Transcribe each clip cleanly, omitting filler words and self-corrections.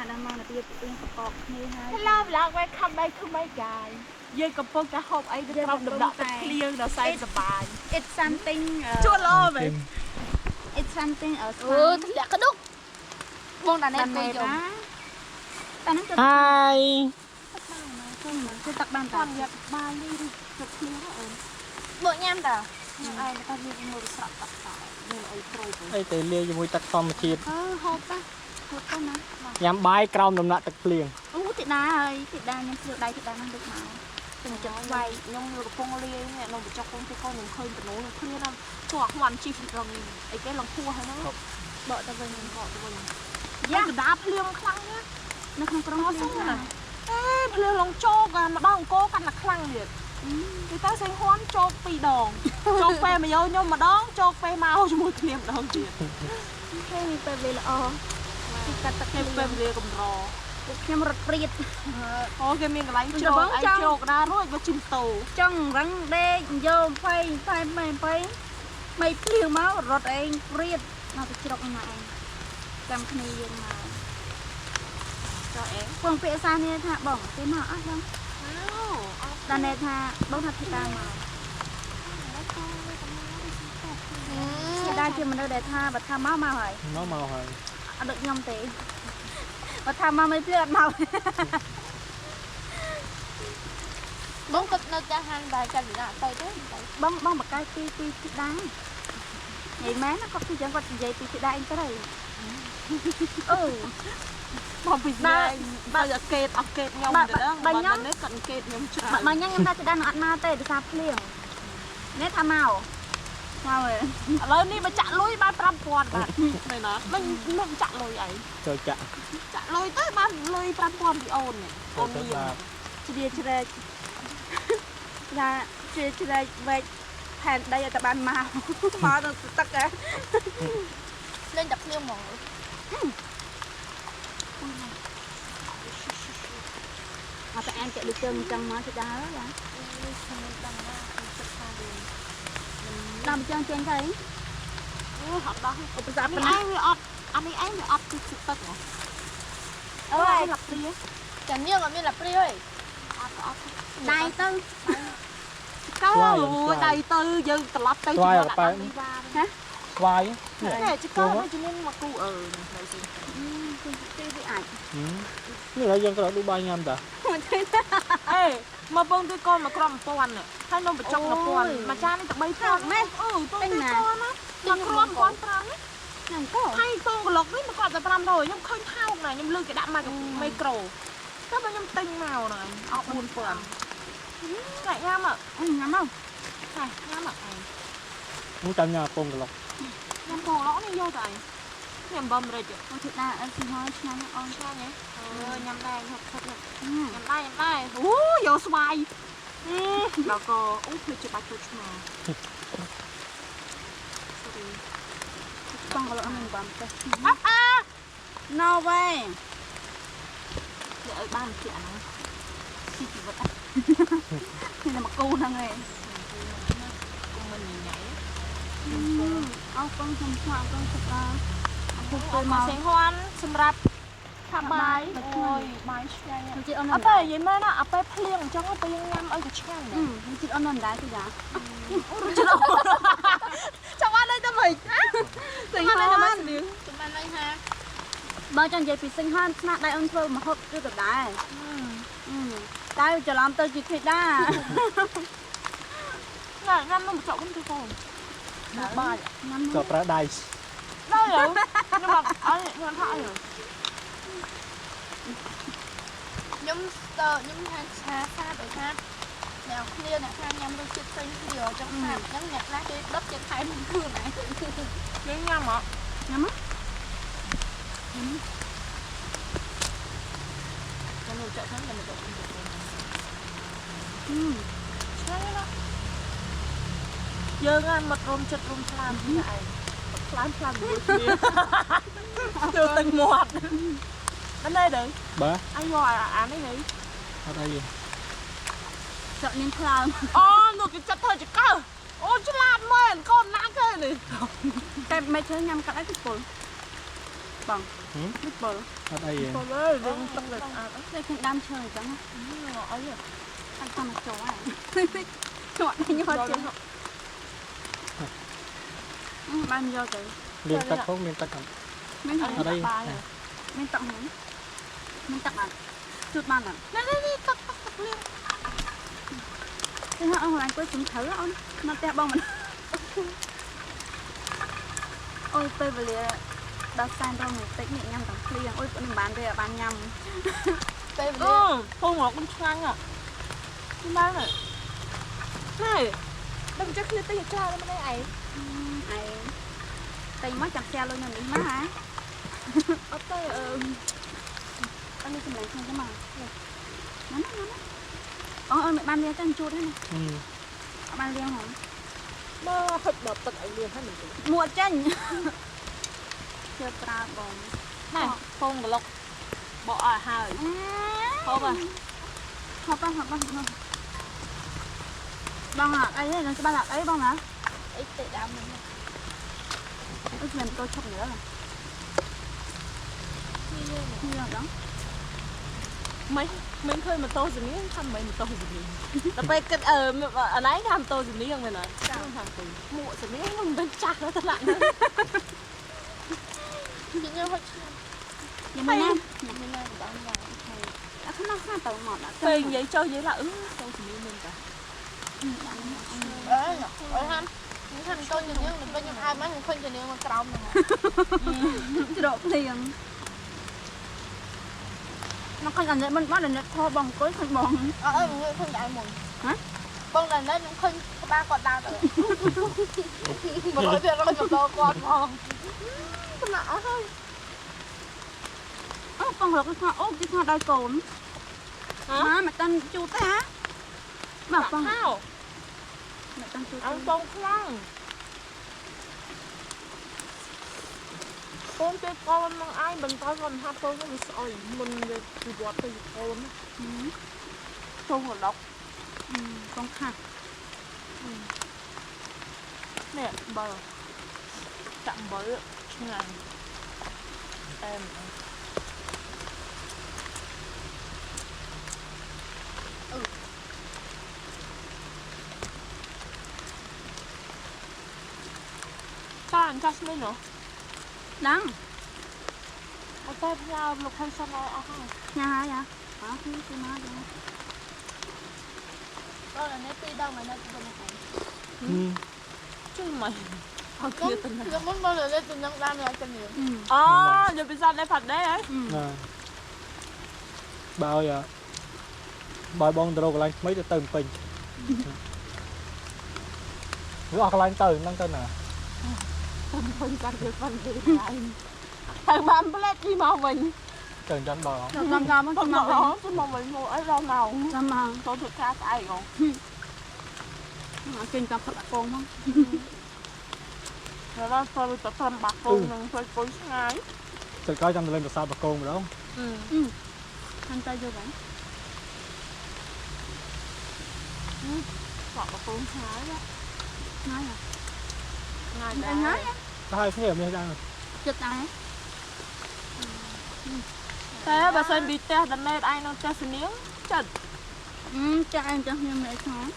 ដល់មកទៅទៀងកកគ្នាហើយ Hello vlog, welcome back to my guy. យើងកំពុងតែហូបអីនៅក្រោមដំណក់ទឹកភ្លៀងដ៏សែនសប្បាយ It's something ជួនល្អមែន It's something អឺធ្លាក់ក្ដុកបងតាណែ តា ទៅយំ តាហ្នឹងទៅ ហាយ គឺទឹកបានតា តាមយកបាយនេះឬទឹកភ្លៀងអូន បងញ៉ាំតា ញ៉ាំឯងតែយើងមើលស្រក់ទឹកតមានអីប្រូយ អីទៅលាយជាមួយទឹកធម្មជាតិ អឺហូបតាហូបទៅណា ញ៉ាំបាយក្រោមដំណាក់ទឹកភ្លៀង អូទីដាហើយទីដាខ្ញុំភ្លាវដៃទីដាហ្នឹងដូចមកទៅចិត្តស្វ័យ ខ្ញុំកំពុងលាយនេះនំបញ្ចុកកូនទីកូនខ្ញុំឃើញតំណខ្ញុំឃ្លានជួអាហួនជីរងអីគេលងហួហើយហ្នឹង បកទៅវិញ បកទៅវិញយ៉ាកដាភ្លៀងខ្លាំងណាស់ នៅក្នុងក្រុងសុំណា អេភ្លៀងលងជោកម្ដងអង្គកាន់តែខ្លាំងទៀតគេទៅសេងហ៊ានជោកពីរដងជោកពេលមកយកខ្ញុំម្ដងជោកពេលមកជាមួយគ្នាម្ដងទៀត គេមានពេលវេលាល្អគេកាត់ទឹក គេពេលវេលាកម្រ ពួកខ្ញុំរត់ព្រាត អូគេមានកន្លែងជ្រកឯងជ្រកណារួចមកជិះតូ ចង់រឹងដេកយកផៃផៃម៉ែផៃមិនភ្លៀងមករត់ឯងព្រាតមកទៅជ្រុកមកឯងចាំគ្នាយើងមក ចុះឯង បងពាក្យសានេះថាបងគេមកអត់បងដល់នេះថាបងថាធីតាមកធីតាជាមនុស្សដែលថាបើថាមកមកហើយ មកមកហើយ អត់ដូចខ្ញុំទេបើថាមកមិនភ្លៀងអត់មក បងគិតនៅចាស់ហានបាយចាត់វិណាទៅទេ បងបងបកកែពីពីធីតានិយាយមែនគាត់គឺចឹងគាត់និយាយពីធីតាអញត្រូវអូ បងពីណាបើអកេតអកេតខ្ញុំទៅដល់បើខ្ញុំនេះគាត់អកេតខ្ញុំច្រើន បើខ្ញុំខ្ញុំថាធីតានឹងអត់មកទេដោយសារភ្លៀងនេះថាមកមកហើយ ឥឡូវនេះមកចាក់លុយបាន5000បាទមែនណាមិនមិនចាក់លុយអី ចូលចាក់ ចាក់លុយទៅបានលុយ5000ពីអូននេះអូនមាន ជ្រាជ្រែកថាជ្រាជ្រែកវែកផែនដីឲ្យតែបានមកមកទៅទឹកហ៎ លេងតែភ្លៀងហ្មង អត់តែអានចាក់លុយជើងចឹងមកទៅដល់បាទ ខ្ញុំដឹងណាខ្ញុំគិតថាវា ដល់ចឹងចេញទៅ អូហត់ដល់ ឧបសគ្គ នេះឯងវាអត់អានេះឯងវាអត់គឺទឹកហ៎ អូយ ឡាប់ព្រា ចាញៀងអត់មានឡាប់ព្រាទេ អត់អត់ ដៃទៅ កៅអូយដៃទៅយើងត្រឡប់ទៅជាមួយអានេះវ៉ា ហ៎ ស្វាយ នេះចកដូចជាមានមកគូអឺនៅស៊ី គឺវាអាច នេះហើយយើងក៏ឌូបាយញ៉ាំតា អេមកបងទីកូនមកក្រុម1000ហើយនំបញ្ចុក1000មួយចាននេះតែ3000ម៉េះអូពងទីកូនណាមកក្រុម1500 ហ្នឹងក៏ ហើយពងក្លុកនេះមកគាត់តែ500ខ្ញុំឃើញថោកណាខ្ញុំលើគេដាក់មកមីក្រូតែបើខ្ញុំទិញមកហ្នឹងអស់4000តែញ៉ាំ ញ៉ាំមក តែញ៉ាំមកឯង ମୁଁចាំញ៉ាំពងក្លុក ញ៉ាំពងក្លុកនេះយកទៅឯងញ៉ាំបំរិច អូធីតាអើស៊ីហើយឆ្ងាញ់អូន ឆ្ងាញ់ហ៎អឺញ៉ាំដែរហូបហូបញ៉ាំដែរញ៉ាំដែរអូយកស្វាយដល់ក៏អូភ្លេចច្បាច់ទូឆ្មា បងក្លុកនឹងបំទៅអើ No way យកឲ្យបានជាអាហ្នឹងស៊ីជីវិត នេះមកគូហ្នឹងឯង គុំមិនញ៉ៃ អរគុណខ្ញុំឆ្លងកងសុកាអរគុណ ទៅមកសេងហ៊ានសម្រាប់ថាបាយអូយបាយឆ្ងាញ់អត់ទេនិយាយមែនណាអត់ពេលភ្លៀងអញ្ចឹងពេលយើងញ៉ាំអីក៏ឆ្ងាញ់ដែរ ជាតិអូនមិនដែរទេចា ជាតិអូនចាំបានទៅមិនសេងហ៊ានទៅមិនស្លៀង ចាំបានអីហា បើចង់និយាយពីសេងហ៊ានស្នាដៃអូនធ្វើម្ហូបគឺដដែលតែច្រឡំទៅជាធីតា ណែញ៉ាំនំបញ្ចុកខ្ញុំទៅកូនបាយ ក៏ប្រើដៃ ដល់ហើយខ្ញុំអត់អីខ្ញុំថាអី ខ្ញុំខ្ញុំថាឆាសាបឲ្យថាអ្នកគ្នាអ្នកខ្លះញ៉ាំរសជាតិផ្សេងគ្នាអញ្ចឹងថាអញ្ចឹងអ្នកខ្លះគេដុតគេថែមខ្លួនឯង យើងញ៉ាំហ៎ ញ៉ាំហ៎ ញ៉ាំចាក់ហ្នឹងញ៉ាំចាក់ឆ្ងាញ់ណាស់យើងអាមករុំចិត្តរុំឆ្លាមនេះឯងឆ្លាមឆ្លាមមួយគ្នាចូលទឹកមាត់អត់ទេទៅ បាទ អញយកអានេះហី អត់អីទេ ចាក់មានខ្លើម អូនោះគេចិត្តធ្វើចកើអូឆ្លាតមែនកូនណាគេនេះ តែមិនធ្វើញ៉ាំកាត់អីទៅពុល បងនេះបើ អត់អីទេ ពលអើយយើងទឹកលើស្អាត តែខ្ញុំដាំឈើអញ្ចឹង អី អត់តាមចូលហើយចូលញ៉ាំជិះបានយកទៅ មានទឹកផងមានទឹកអត់ មាន អត់អី មានទឹកហ្នឹងមានទឹកអត់ជូតបានអត់ នេះទឹកទឹកទឹកលៀង thế hả ông làm quay cũng thử ông nó te bông mình ôi tôi vừa ដល់សែនរងតិចនេះញ៉ាំទាំងភ្លៀងអូយមិនបានទេបានញ៉ាំ ពេលវេលា ពងមកខ្ញុំឆ្ងាញ់ហ៎បានហើយនេះដឹងចេះគ្នាតិចច្រើនមិនអីឯង ឯងតែមកចាំផ្ទះលុយនៅនេះមកហ៎ អត់ទេអឺ អត់មានសម្លេងខ្ញុំទេមកណាណាណាអូអូមិនបានលៀងទេជូតហ្នឹងអត់បានលៀងហ៎ មើលហិតដល់ទឹកឲ្យលៀងហ្នឹងមិនទេ មួតចេញជឿប្រើបង ណែពងក្លុកបកឲ្យហើយហូបហ៎ ហូបហូបបងអត់អីទេនឹងច្បាស់អត់អីបងណា អីទេដើមហ្នឹង អឺខ្ញុំទៅឈប់nữaនេះដល់ មិនឃើញម៉ូតូជំនាញថាមិនម៉ូតូជំនាញដល់ពេលគិតអឺអាណៃថាម៉ូតូជំនាញមែនអត់ចាំថាមួកជំនាញមិនដឹងចាស់ទៅថ្នាក់ហ្នឹង ខ្ញុំហត់ឆ្ងាញ់ ខ្ញុំណា ខ្ញុំណាដល់ដល់ អត់ខ្នោះទៅមកដល់ ពេលនិយាយចុះនិយាយឡើងអឺចូលជំនាញមែនតា អើអើហាំខ្ញុំថាចូលជំនាញដល់ពេលខ្ញុំអើមកខ្ញុំឃើញជំនាញមកក្រោមហ្នឹង ច្រកភ្លៀងមកឃើញអានេះមិនមកដល់ធေါ်បងអង្គុយឃើញបង អើអើឃើញតែមុនហ៎បងដល់នេះខ្ញុំឃើញក្បាលគាត់ដើរទៅមកឲ្យវារយមកដល់គាត់ផង ថ្នាក់អស់ហើយ អូបងរកថាអូគេថាដោយកូនហ៎មកតាន់ជូតទេហ៎មកបងមកតាន់ជូត អងបងខ្លាំងកូនពេលកូននឹងឯងបន្តគាត់ថាកូននឹងស្អុយមុនវាពិវត្តទៅកូនចូលរលក កងខាស់ នេះបើចាក់អំបិលឆ្ងាញ់អែមអឺចាអញចាស់ស្មីណោះ ដឹង អត់តែផ្ញើលោកខិនសិនឲ្យអស់ហើយ ផ្ញើហើយហ៎អស់គឺមកដែរ ដល់នេះពីរដងមកនៅទៅមក ជួយមកអត់គ្នាទៅ ខ្ញុំមុនមកលើទៅនឹងដើមឡើងទៅនេះ អូយកពិសានៅផាត់ដែរហ៎ ណាបើឲ្យបើបងទៅរកកន្លែងថ្មីទៅទៅពេញវាអស់កន្លែងទៅហ្នឹងទៅណា ទៅពេញកាត់វាប៉ុនទេកន្លែងទៅបានផ្លែកពីមកវិញ ទៅចាំដល់ ចាំចាំមក មកទៅមកវិញមកអីដល់មក ចាំមក ទៅធ្វើការស្អែកហ៎ អត់ចេញតាមផឹកកងហ្មង ដល់ទៅទៅតាមបាក់កងនឹងធ្វើគុយឆ្ងាយ ទៅក្រោយចាំទៅលេងប្រាសាទបាគងម្ដង ខាងទៅយកហ្នឹង បាក់បាគងឆ្ងាយ ឆ្ងាយ ឆ្ងាយដែរ ទៅហើយគ្នាមានដែរ ចិត្តដែរ តែបើសិនពីផ្ទះដល់ណែឯងនៅផ្ទះស្នៀងចិត្ត ចាក់ឯងចាស់ខ្ញុំនៅឆ្ងាយ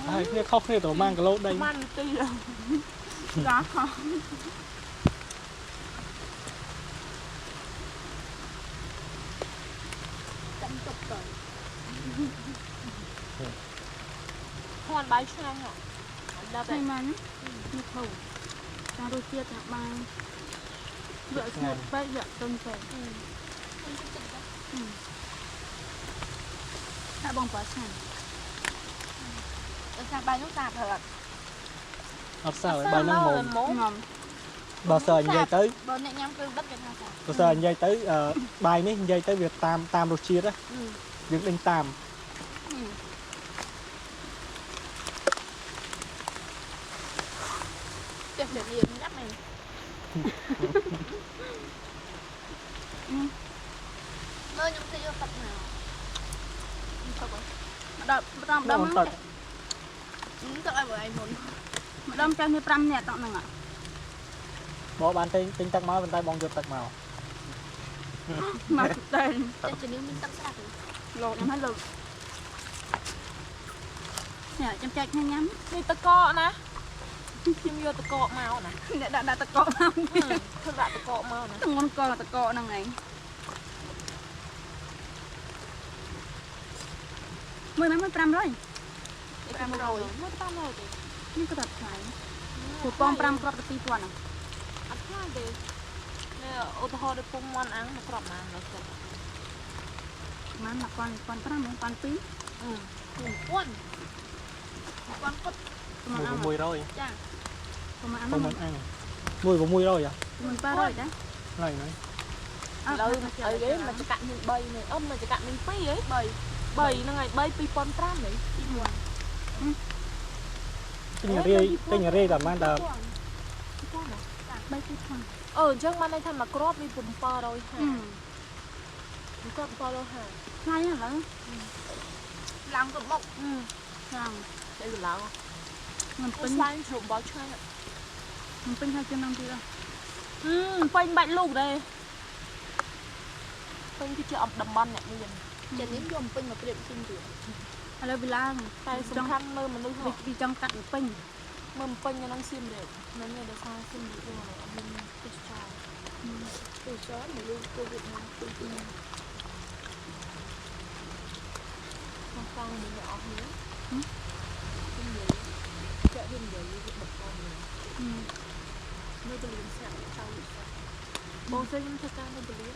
ហើយគ្នាខុសគ្នាទៅប្រហែលគីឡូដី ប្រហែលនាទី ចាខុស ចាំទុកទៅ ហួនបាយឆ្ងាញ់ហ៎ដល់ តែមិននេះធូរចារសជាតិចាបានវាស្ងួតពេកវាទន់ពេកតែបងបើឆ្ងាញ់ តែសាបាយនោះសាបហើយ អត់សើបាយហ្នឹងមុំ ងំ បើសើនិយាយទៅ បើអ្នកញ៉ាំគ្រឿងដិតគេថាសា បើសើនិយាយទៅបាយនេះនិយាយទៅវាតាមតាមរសជាតិយើងដេញតាម ចេះតែយើងញ៉ាំឯងមើលខ្ញុំទៅយកទឹកមកទឹក ម្ដងម្ដងម្ដង ទឹក ទឹកឲ្យបងឯងមុន ម្ដងចាស់នេះ5នាក់តហ្នឹង បងបានទិញទឹកមកប៉ុន្តែបងយកទឹកមក មកតែ តែជំនាញមានទឹកស្រាប់ លោកញ៉ាំហើយលោកនេះចាំចែកគ្នាញ៉ាំ នេះតកកណាខ្ញុំយកតកកមកណា អ្នកដាក់ដាក់តកកមក ធ្វើដាក់តកកមកណា ទងន់កលតកកហ្នឹងឯងមួយមួយ500 500មួយ500ទេ នេះក៏ដល់ថ្លៃព្រោះពង5គ្រាប់ទៅ2000ហ្នឹង អត់ថ្លៃទេនេះឧទាហរណ៍ដូចពុំមន់អាំងមកគ្រាប់ណាដល់ចិត្ត ម៉ាន1000 1500 1200 1000 1000ពុត 600 ចា ប្រហែល ពុំមន់អាំងមួយ600ហ៎ 800ចា ថ្លៃហ្នឹង ឥឡូវអីគេមកចកាក់មាន3នេះអ៊ំមកចកាក់មាន2ហី3 3ហ្នឹងហើយ3 2500នេះ 2000 ទិញរាយទិញរាយតែបានដល់ 3 2000អឺអញ្ចឹងបានន័យថាមួយគ្រាប់វា750មួយគ្រាប់750 ថ្លៃឥឡូវ ឡើងទៅបុក ឡើង ស្អីឡើង មិនពេញ ពេញស្លាញ់ជ្រុំបោះឆ្ងាញ់ មិនពេញហើយជាងនឹងទៀត ពេញបាច់លូកទេពេញគឺជាអំតំបន់អ្នកមាន ចានេះយកពេញមកប្រៀបជាងទៀត ឥឡូវវាឡើង តែសំខាន់មើលមនុស្ស វាចង់កាត់ពេញ មើលពេញក្នុងសៀមរាបនៅនេះដោយសារសៀមរាបយើងអត់មានទេសចរ ទេសចរមកលូកូវីដមកទីទី ខាងខាងនេះអស់នេះខ្ញុំនិយាយចាក់វានិយាយវាបកកនេះនៅពលានសាក់ចៅបងស្រីខ្ញុំធ្វើការនៅពលាន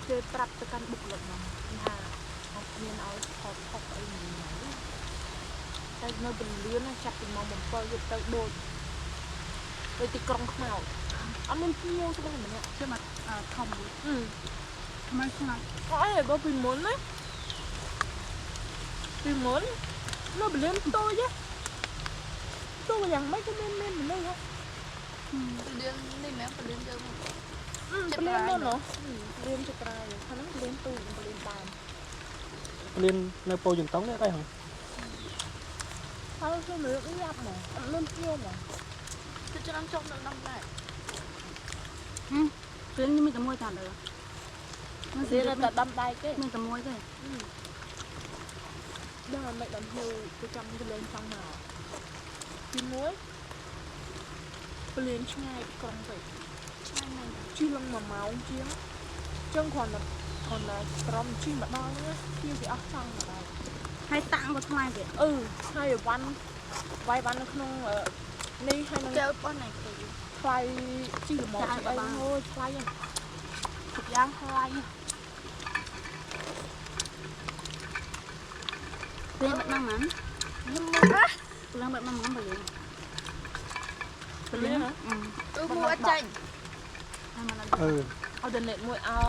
គេប្រាប់ទៅកាន់បុគ្គលិកហ្នឹងថាអត់មានឲ្យថតថុកអីមួយណាតែនៅពលានចាប់ពីម៉ោង7យប់ទៅដូចដូចទីក្រុងខ្មោចអត់មានភ្ញៀវស្ដាយម្នាក់ ជិះមកធំថ្មីស្ងាត់ អត់អីបើពីមុនណាពីមុននៅពលានតូចតូចយ៉ាងម៉េចក៏មានមនុស្សហ ៎ពលាននេះមែនពលានយើង ពលាននោះណោះពលានចក្រៃខាងហ្នឹងពលានទូពលានដើម ពលាននៅពោយន្តងនេះដែរហ៎ ហើយគឺមនុស្សញាប់ហ្មងអត់មានភ្ញៀវហ្មង គឺច្រើនចុះនៅដំដែរ ពលាននេះមានតែមួយតាលើ វាតែដំដែរទេ មានតែមួយទេ ដល់មិនដល់ហូទៅចាំទៅលេងចង់មកទីមួយពលានឆ្ងាយពីក្រុងពេក ឆ្ងាយមែន ជិះឡើង1ម៉ោងជាងចឹងគ្រាន់តែក្រុមជិះមកដល់ហ្នឹងភ្ញៀវគេអស់ចង់មកដល់ ហើយតាំងក៏ថ្លៃទៀត អឺហើយអីវ៉ាន់វាយវ៉ាន់នៅក្នុងនេះហើយនឹង កែវប៉ុណ្ណាគេ ថ្លៃជិះល្មមអីអូយថ្លៃហ្នឹងគ្រប់យ៉ាងថ្លៃ ពលានបាត់ម៉ាំម៉ាំ ខ្ញុំមកណា ពលានបាត់ម៉ាំម៉ាំពលាន ពលាន អឺមួយអត់ចាញ់ ហើយមក អឺ អត់ដល់មួយអោ